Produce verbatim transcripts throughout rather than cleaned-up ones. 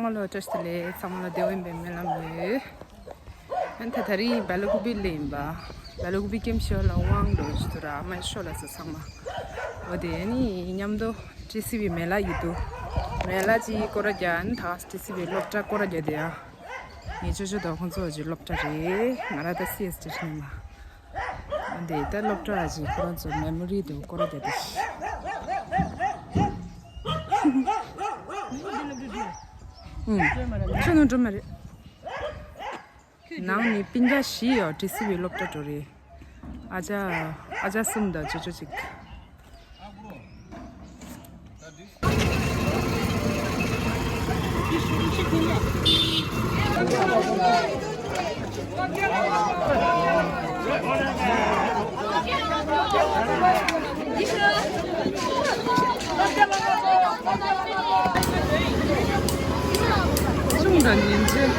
ཚང་མ་ལ་བཀྲ་ཤིས་བདེ་ལེགས། ཚང་མ་ལ་བདེ་བ་ཡིན་པའི་སྨོན་ལམ་ཡོད། ཨ་ནི་ད་ད་རིང་སྦེ་ལ་ཀུ་པི་ལ་ཡིན་པ། སྦེ་ལ་ཀུ་པི་ཀེམ་ཤོ་ལ་དབང་འགྲོ་ཞུ་དུ་ར་ཨ་མ་ཤོ་ལ་ས་ཚང་མ། འོ་དེ་ནི་མཉམ་དུ་ཊི་སི་ཝི་མེ་ལ་ཡོད་དུ། མེ་ལ་ཅི་སྐོར་ར་རྒྱག་ཨ་ནི་ད་ཊི་སི་ཝི་སློབ་གྲྭ་སྐོར་ར་རྒྱག་དེ་ཡ། ངའི་ཅོ་ཅོ་དང་ཁོང་ཚོ་ཅི་སློབ་གྲྭ་རེད། ང་ར་ད་སི་ཨེས་ཊི་ཡིན་ལ། འདི་ལྟར་སློབ་གྲྭ་ཞིག་ཁོ་རང་ཚོ་མེ་མོ་རི་དུ་སྐོར་ར་རྒྱག་དུས། ཁྱོད་ནང་འགྲོ་མ་རེད། ནང་ནི་སྤུན་ཀྱག་བཞི་ཡོད། ཊི་སི་ཝི་སློབ་གྲྭ་འགྲོ་རེད། ཨ་ཅག་ཨ་ཅག་གསུམ་དང་ཅོ་ཅོ་གཅིག་ཆུང་དང་ཉིན་བྱེད།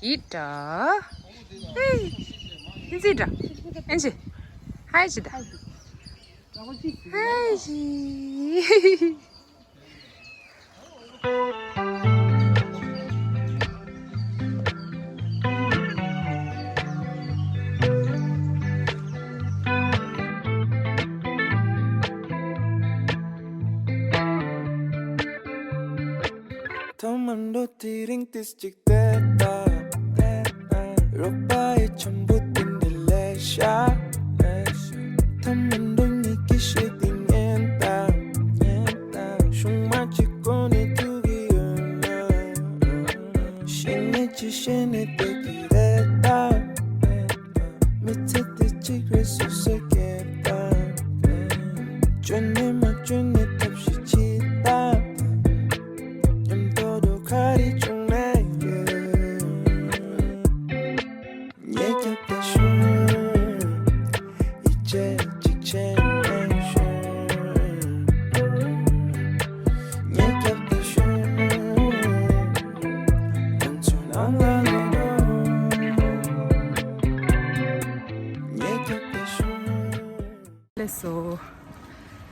ཡིད་ད། ཨེ། ཨེན་ཅི་ད། ཨེན་ཅི། ཧའི་ཅི་ད། ཧའི་ཅི། ཐོག་མར་འགྲོ་དེ་རིང་ཏིས་ཅིག་བལྟས་ད། རོགས་པ་ཡི་འཆམ་པོ་དེ་འདྲ་ལས་ཤ། ཐོག་མར་འགྲོ་ཉིད་ཀྱི་ཤེས་དེ་ཉན་ད། ཤུང་མ་གཅིག་གོ་ནས་ཐུག་གི་ཡོད་ན། ཤེས་ཉེས་ཀྱི་ཤེས་ནས་བལྟས་ཀྱི་རེད་ད། མི་ཚེ་འདི་གཅིག་རེད་སུ་ཟེར་གྱི་ད། བཅོས་ནས་མ་བཅོས་ནས་ཐབས་ཤེས་བྱེད་ད། མཉམ་དུ་འགྲོ་ག་རེ་བྱུང་ནས་ཡོད། ཉེས་སྐྱབས་དེ་ཤུ། ཡིད་ཆེས་གཅིག་བྱས་ནས་ཤུ། ཉེས་སྐྱབས་དེ་ཤུ། ང་ཚོ་ནང་ལ་ལོག་འགྲོ། ཉེས་སྐྱབས་དེ་ཤུ། ལགས་སོ།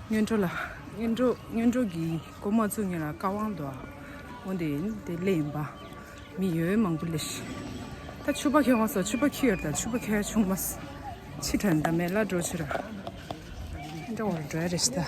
སྔོན་འགྲོ་ལ། སྔོན་འགྲོ་སྔོན་འགྲོ་གི་འགོ་མ་བཙུགས་སྔོན་ལ་བཀའ་དབང་འདུག་ཨ། འོན་ཏེ་དེ་ལས་ཡིན་པ། མི་ཡོད་མང་པོ་ལས་ཤི། ད་ཕྱུ་པ་ཁྱེར་བ་སོ་ཕྱུ་པ་ཁྱེར་ཡོད་ད་ཕྱུ་པ་ཁྱེར་བྱུང་མ་སོ། ཕྱི་དྲན་ད་མེ་ལ་འགྲོ་ཕྱིར་ར། འགྲོ་བར་འགྲོ་ཡ་རེད་ཤི་ད།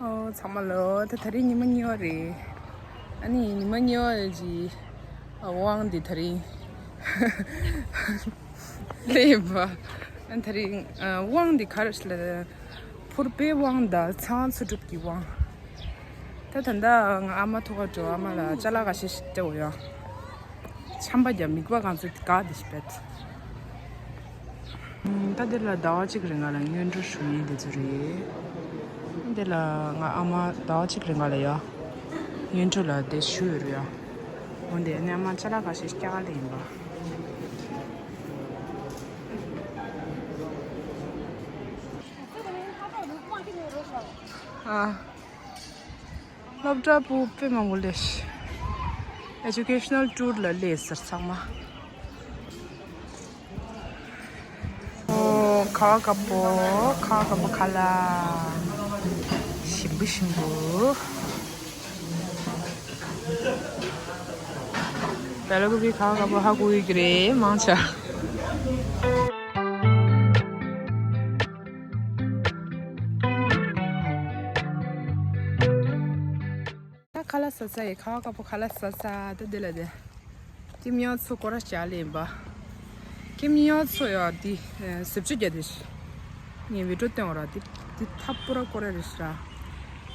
ཨོ། ཚང་མ་ལོ། ད་ད་རིང་ཉི་མ་གཉིས་པ་རེད། ཨ་ནི་ཉི་མ་གཉིས་པ་ཀྱི་དབང་འདི་ད་རིང་ལེན་པ། ཨ་ད་རིང་དབང་འདི་ག་རེ་ལ་ཕུར་པའི་དབང་དང་ཚངས་ཚུ་སྒྲུབ་ཀྱི་དབང་། ད་ད་ལྟ་ང་ཨ་མ་ཐུག་ག་འགྲོ། ཨ་མ་ལ་ཅ་ལག་ཁ་ཤས་ཤིག་སྤྲད་འོ་ཡ། ཆམ་པ་རྒྱབ་མིག་པ་གང་ཚོད་དགའ་དེ་ཞིག་བེད། ད་འདི་ལ་ཟླ་བ་གཅིག་རིང་ལ་སྔོན་འགྲོ་ཞུ་ཡས་དེ་ཚོ་རེད། འདི་ལ་ང་ཨ་མ་ཟླ་བ་གཅིག་རིང་ལ་ཡ། སྔོན་འགྲོ་ལ་དེ་ཞུ་ཡོད་རེད་ཡ། འོན་ཏེ་ཨ་མ་ཅ་ལག་ཁ་ཤས་སྐྱག་ལེ་ཡིན་པ། ཨ། སློབ་གྲྭ་པུ་དཔེ་མང་པོ་ལས། Educational tour ལ་ལས་ཟེར་ཚང་མ། ཁ་བ་དཀར་པོ། ཁ་བ་དཀར་པོ་ཁ་ལག་ཞིམ་པོ་ཞིམ་པོ། བལ་ཀོ་པི་ཁ་བ་དཀར་པོ་ཧ་གོ་ཡི་གི་རེད་མང་ཆེ། ད་ཁ་ལག་ཟ་ས་ཡི། ཁ་བ་དཀར་པོ་ཁ་ལག་ཟ་ས། ད་འདི་ལ་དེ་ཀིམ་ཡོང་ཚོ་སྐོར་ར་བྱ་ལེན་པ། ཀིམ་ཡོང་ཚོ་ཡོ་འདི་ཟིབ་ཆུ་རྒྱ་དེ་ནི་བི་ཌིའོ་སྟོན་འོ་ར། འདི་འདི་ཐབ་པུ་ར་སྐོར་ར་རེད་ཤག་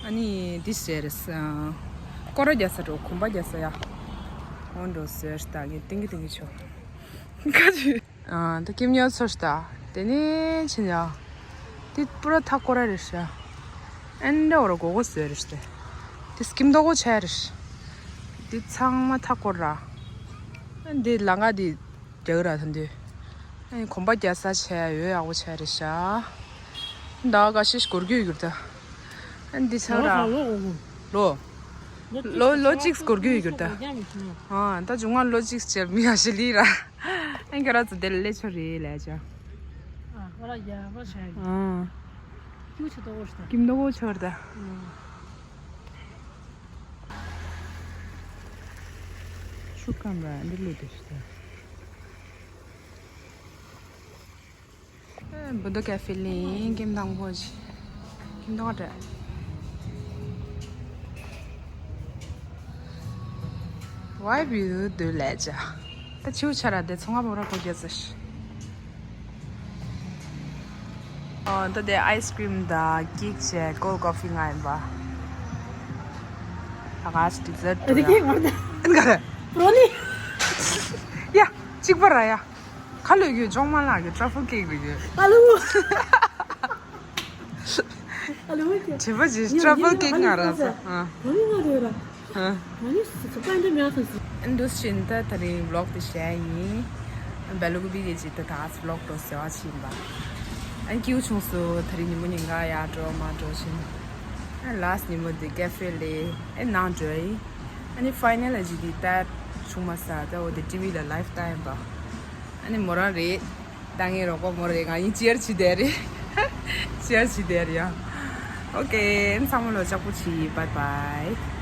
ཨ་ནི་འདི་ཟེར་རེད། སྐོར་ར་རྒྱ་ས་འགྲོ། གོམ་པ་རྒྱ་ས་ཡ། འོ་འགྲོ་ཟེར། ད་ངས་ཏིང་གི་ཏིང་གི་ཆོ་ཁ་ཅིག་ཨ། ད་ཀིམ་ཉོ་ཚོ་ཤ་ད། དེ་ནས་ཕྱིན་ཡ། དེ་པུ་ར་ཐག་སྐོར་ར་རེད་ཤག་ཨན་འདྲ་བོ་ར་གོ་གོ་བཟོས་རེད་ཤག་དེ་སྐྱིམ་མདོག་གོ་ཆ་རེད། དེ་ཚང་མ་ཐག་སྐོར་ར། ཨན་དེ་ལང་ཀ་དེ་རྒྱག་ར་ཐོན་དུས། ཨན་གོམ་པ་རྒྱག་ས་ཆ་ཡོད་ཡག་པོ་ཆ་རེད་ཤག་ད་ག་ཤེས་སྐོར་རྒྱུ་ཡོད་ད། ཨན་དེ་ཆ་ར། ལོ། ལོ་ལོ་གཅིག་སྐོར་རྒྱུ་ཡོད་གྱུར་ད། ཨ། ད་འབྱུང་བ་ལོ་གཅིག་ཅེར་མི་ཡ་ཞི་ལི་ར། ཨན་ཁྱོད་ར་ཚོ་དེ་ལ་ལས་ཆོ་རེད་ལས་ཆོ། ཨ། ཨ། ཀིམ་མདོག་གོ་ཆོར་ད། ཆུ་སྐམ་ར་འདི་ལོ་དེ་ཤི་ད། བུ་དོ་ཀེ་ཧྥེ་ལིང་ཀིམ་དང་པོ་ཅི། ཀིམ་དང་རེད། Why you do ལས་ཅ། ད་ཆིའུ་ཆ་ར་དེ་ཚོང་ང་བོ་ར་གོ་རྒྱ་ཚ་ཤི། ཨོ་ད་དེ་ཨའི་སི་ཀྲིམ་དང་ཀེག་བྱས་ཀོལ་ཀོ་ཕི་ང་ཡིན་པ། ད་ག་ཅི་ཌི་ཛར་ཊི་ཨ་དེ་ཀེག་མ་རེད། ཨ་ནི་ག་རེ། པྲོ་ནི། ཡ། གཅིག་པ་ར་ཡ། ཁ་ལོས་གྱུར་ཅོང་མ་ལགས་ཀྱི་ཊྲ་ཕལ་ཀེག་རེད་གྱུར། ཨ་ལུ། ཨ་ལུ་ཀྱི། བྱེད་པ་ཇི་ཊྲ་ཕལ་ཀེག་ང་ར་ས། ཨ། ཨ་ནི་ང་རེད་ར། ཨ། ཨ་ནི་སི་ཁ་པ་འདྲ་མེད་ཐུབ་སི། ཨན་འདུ་ཤིན་ད་ད་རིང་བི་ལོག་དེ་བྱས་ཡིན། བལ་ལུག་བི་གེ་ཇི་ད་ད་བི་ལོག་འགྲོ་ཟེར་བ་ཕྱིན་པ། ཨན་ཀིའུ་ཆུང་སུ་ད་རིང་ཉི་མོ་ཉིན་ག་ཡར་འགྲོ་མར་འགྲོ་ཕྱིན། ཨན་ལ་སི་ཉི་མོ་དེ་ཀེ་ཧྥེ་ལེ་ཨན་ནང་འགྲོ་ཡིན། ཨ་ནི་ཕའི་ནལ་ལ་ཇི་དེ་ད་ཆུང་མ་ས་ད་འོ་དེ་ཊི་ཝི་ལ་ལའིབ་ལྟ་ཡིན་པ། ཨ་ནི་མོ་རང་རེད། ད་ངའི་རོགས་པ་མོ་རེད། ང་ཡིན་ཅེར་བྱེད་བསྡད་རེད། ཅེར་བྱེད་བསྡད་རེད་ཡ། ཨོ་ཀེ། ཚང་མ་ལོ་ལྕགས་པོ་བྱེད། བཱའི་བཱའི།